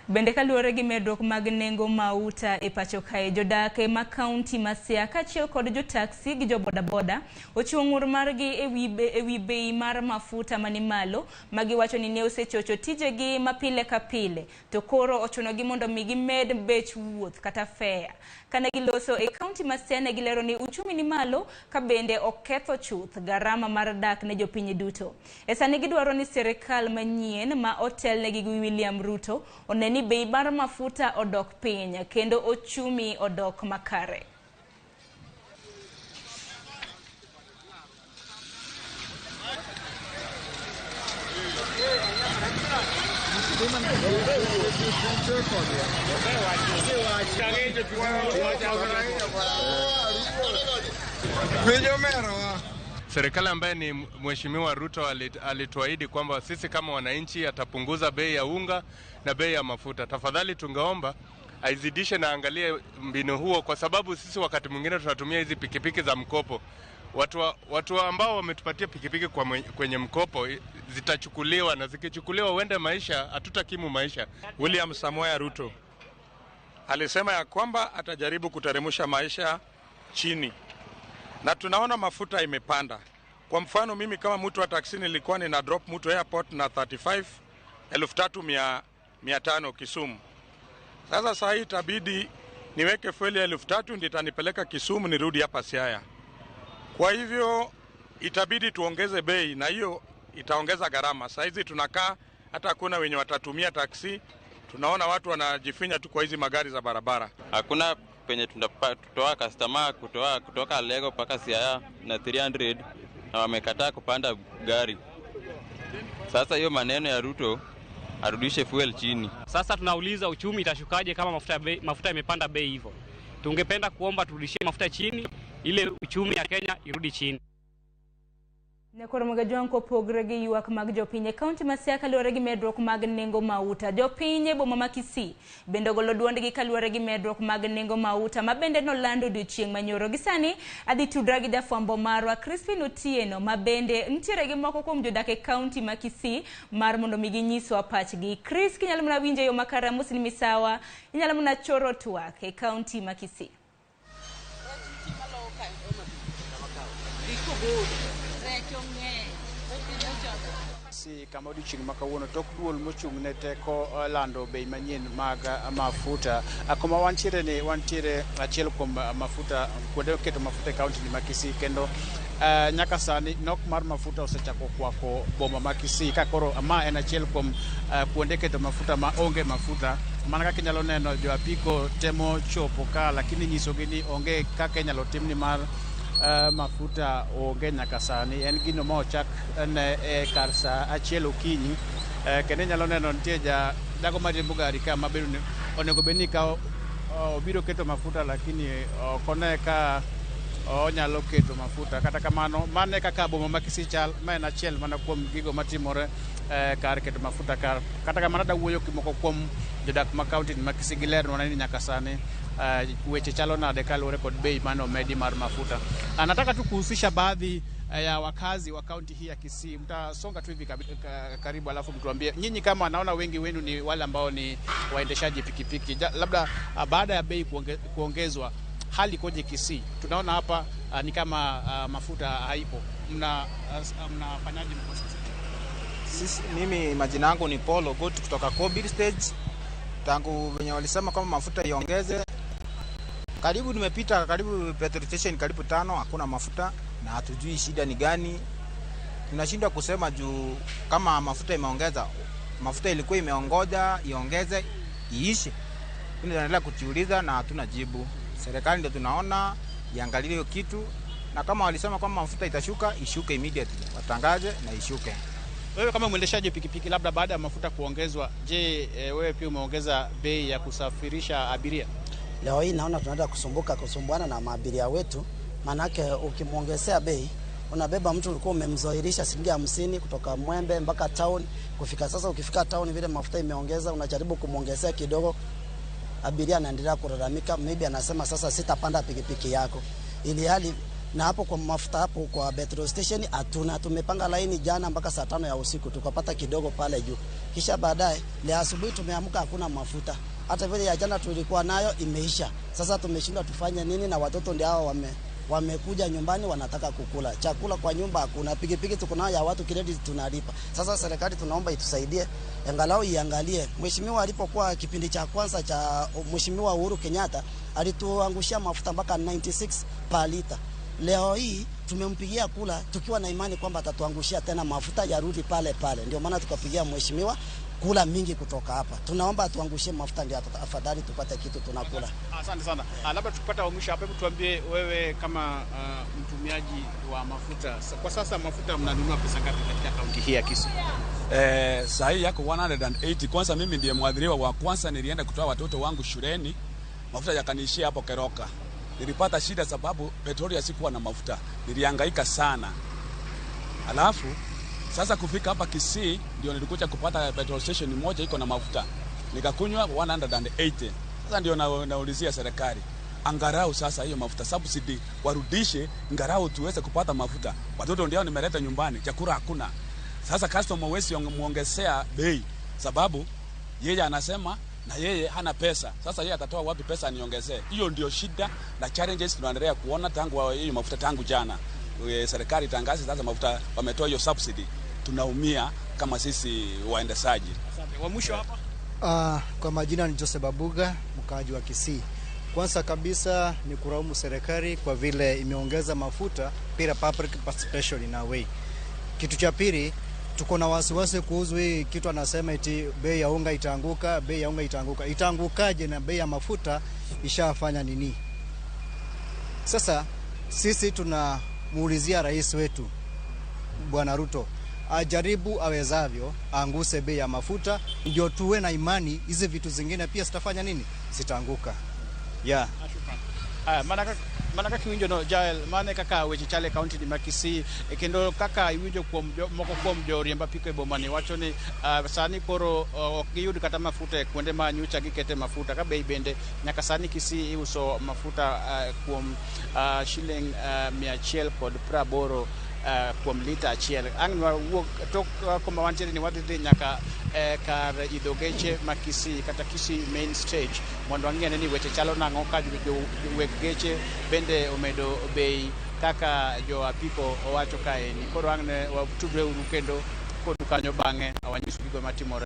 Bende kaluwore gi medruok mag nengo mauta e pacho kae, jodak ma kaunti ma Siaya kaachiel kod jotaksi gi jobodaboda ochiwo ng'ur margi ewi bei mar mafuta mani malo ma giwacho ni ne osechocho tijegi ma pile ka pile to koro ochunogi mondo mi gimed bech wuoth kata fare. Kane giloso e kaunti ma Siaya ne gilero ni uchumi ni malo ka bende oketho chuth garama mar dak ne jopiny duto. E sani gidwaro ni sirikal manyien ma otelnegi gi William Ruto one ni bei mar mafuta odok piny kendo ochumi odok makare. Serikali ambaye ni Mheshimiwa Ruto alituahidi kwamba sisi kama wananchi atapunguza bei ya unga na bei ya mafuta. Tafadhali tungeomba aizidishe na angalie mbinu huo, kwa sababu sisi wakati mwingine tunatumia hizi pikipiki za mkopo. Watu ambao wametupatia pikipiki kwenye mkopo zitachukuliwa, na zikichukuliwa uende maisha, hatutakimu maisha. William Samoei Ruto alisema ya kwamba atajaribu kuteremsha maisha chini, na tunaona mafuta imepanda. Kwa mfano mimi kama mtu wa taksi nilikuwa nina drop mtu airport na 35,500 Kisumu. Sasa saa hii itabidi niweke fueli 3,000 ndio itanipeleka Kisumu nirudi hapa Siaya. Kwa hivyo itabidi tuongeze bei na hiyo itaongeza gharama. Saa hizi tunakaa hata hakuna wenye watatumia taksi, tunaona watu wanajifinya tu kwa hizi magari za barabara. Hakuna penye tunatoa customer kutoka Lego mpaka Siaya na 300 na wamekataa kupanda gari. Sasa hiyo maneno ya Ruto arudishe fuel chini. Sasa tunauliza uchumi itashukaje kama mafuta imepanda bei hivyo? Tungependa kuomba turudishie mafuta chini ile uchumi ya Kenya irudi chini. Nyakoro Magajwang' kopogre gi ywak mag jopiny e kaunti ma Siaya kaluwore gi medruok mag nengo mauta. Jopiny e boma ma Kisii bende ogolo duondgi kaluwore gi medruok mag nengo mauta ma bende nolando odiochieng' manyoro. Gi sani adhi tudra gi jafwambo marwa Crispin Otieno ma bende nitiere gi moko kuom jodak e kaunti ma Kisii mar mondo mi ginyiswa pachgi. Chris, kinyalo mana winjo e yo makare, amosni misawa, inyalo mana choro twak e kaunti ma Kisii. Si kama odiochieng' ma kawuono tok duol mochung' ne teko lando bei manyien mag mafuta. Kuma wantiere ni wantiere achiel kuom mafuta kuonde keto mafuta e kaunti ni ma Kisii, kendo nyaka sani nok mar mafuta osechako kwako boma ma Kisii ka koro ma en achiel kuom kuonde keto mafuta ma onge mafuta. Mana kaka inyalo neno jo apiko temo chopo ka, lakini nyisogi ni onge kaka inyalo tim ni mar mafuta onge nyaka sani. En gino ma ochak ne e kar saa 1 okinyi. Kendo inyalo neno nitie jago mariembo gari ka ma bedo ni onego bed ni ka obiro keto mafuta, lakini ok one ka onyalo keto mafuta. Kata kamano mano e kaka boma ma Kisii chal. Ma en achiel mana kuom gigo matimore kar keto mafuta kar. Kata kamano adwa wuoyo gi moko kuom jodak ma kaunti ma Kisii gilernwa ni nyaka sani weche chalo nade kaluwore kod bei mane omedi mar mafuta. Nataka tu kuhusisha baadhi ya wakazi wa kaunti hii ya Kisii. Mtasonga tu hivi karibu alafu mtuambie nyinyi, kama naona wengi wenu ni wale ambao ni waendeshaji pikipiki, labda baada ya bei kuongezwa hali koje Kisii? Tunaona hapa ni kama mafuta haipo. Mnafanyaje mko sasa? Sisi, mimi majina yangu ni Paul Ogot kutoka Kobil Stage. Tangu wenye walisema kama mafuta iongeze, karibu nimepita karibu petrol station karibu 5 hakuna mafuta, na hatujui shida ni gani. Tunashindwa kusema juu kama mafuta imeongeza, mafuta ilikuwa imeongoja iongeze iishe. Tunaendelea kujiuliza na hatuna jibu. Serikali ndio tunaona iangalie hiyo kitu, na kama walisema kama mafuta itashuka, ishuke immediately, watangaze na ishuke. Wewe kama mwendeshaji pikipiki, labda baada ya mafuta kuongezwa, je, wewe pia umeongeza bei ya kusafirisha abiria? Leo hii naona tunaenda kusumbuana na maabiria wetu, manake ukimuongezea bei unabeba mtu ulikuwa umemzoelisha shilingi 50 kutoka Mwembe mpaka town, kufika sasa ukifika town vile mafuta imeongeza unajaribu kumuongezea kidogo, abiria anaendelea kulalamika, maybe anasema sasa sitapanda pikipiki yako. Ili hali na hapo kwa mafuta hapo kwa petrol station hatuna, tumepanga laini jana mpaka saa 5 ya usiku tukapata kidogo pale juu. Kisha baadaye leo asubuhi tumeamka hakuna mafuta. Hata vile ya jana tulikuwa nayo imeisha. Sasa tumeshindwa tufanye nini, na watoto ndio hao wamekuja nyumbani wanataka kukula. Chakula kwa nyumba hakuna, pikipiki tuko nayo ya watu credit tunalipa. Sasa serikali tunaomba itusaidie, angalau iangalie. Mheshimiwa alipokuwa kipindi cha kwanza cha Mheshimiwa Uhuru Kenyatta alituangushia mafuta mpaka 96 per liter. Leo hii tumempigia kula tukiwa na imani kwamba atatuangushia tena mafuta yarudi pale pale. Ndio maana tukapigia mheshimiwa kula mingi kutoka hapa. Tunaomba atuangushie mafuta ndio afadhali tupate kitu tunakula. Asante sana. Labda tukipata mwisho hapa, hebu tuambie wewe kama mtumiaji wa mafuta. Kwa sasa mafuta mnanunua pesa ngapi katika kaunti hii ya Kisii? Saa hii yako 180. Kwanza mimi ndiye mwadhiriwa wa kwanza, nilienda kutoa watoto wangu shuleni, mafuta yakaniishia hapo Keroka. Nilipata shida sababu petroli sikuwa na mafuta, nilihangaika sana. Alafu sasa kufika hapa Kisii ndio nilikuja kupata petrol station moja iko na mafuta, nikakunywa 180. Sasa ndio naulizia serikali angarau sasa hiyo mafuta subsidy warudishe, angarau tuweze kupata mafuta. Watoto ndio nimeleta nyumbani, chakula hakuna. Sasa customer wesi muongezea bei sababu yeye anasema na yeye hana pesa. Sasa yeye atatoa wapi pesa aniongezee? Hiyo ndio shida na challenges tunaendelea kuona tangu hiyo mafuta tangu jana. Serikali tangaze sasa mafuta wametoa hiyo subsidy. Tunaumia kama sisi waendeshaji. Asante. Wa mwisho hapa? Kwa majina ni Joseph Abuga, mkaaji wa Kisii. Kwanza kabisa ni kulaumu serikali kwa vile imeongeza mafuta bila public participation in a way. Kitu cha pili, tuko na wasiwasi kuhusu hii kitu anasema eti bei ya unga itaanguka, bei ya unga itaanguka. Itaangukaje na bei ya mafuta ishafanya nini? Sasa sisi tunamuulizia rais wetu Bwana Ruto ajaribu awezavyo aanguse bei ya mafuta ndio tuwe na imani hizi vitu zingine pia zitafanya nini? Zitaanguka. Yeah. Mana kaka iwinjo no Jael, mane kaka weche chale kaunti ni ma Kisii, kendo kaka iwinjo kuom moko kuom joriemb apiko e boma ni wacho ni sani koro ok giyud kata mafuta e kuonde ma nyocha gikete mafuta, ka bei bende nyaka sani Kisii iuso mafuta kuom shiling 180 kuom lita achiel. Ang' wawuok tok kuma wantiere ni wadhi dhi nyaka kar idho geche ma Kisii kata Kisii main stage mondo wang'e ni weche chalo nang'o ka weg geche bende omedo bei kaka jo apiko owacho kaeni. Koro ang' ne watudre uru kendo kodu kanyo bang'e wanyisu gigo matimore.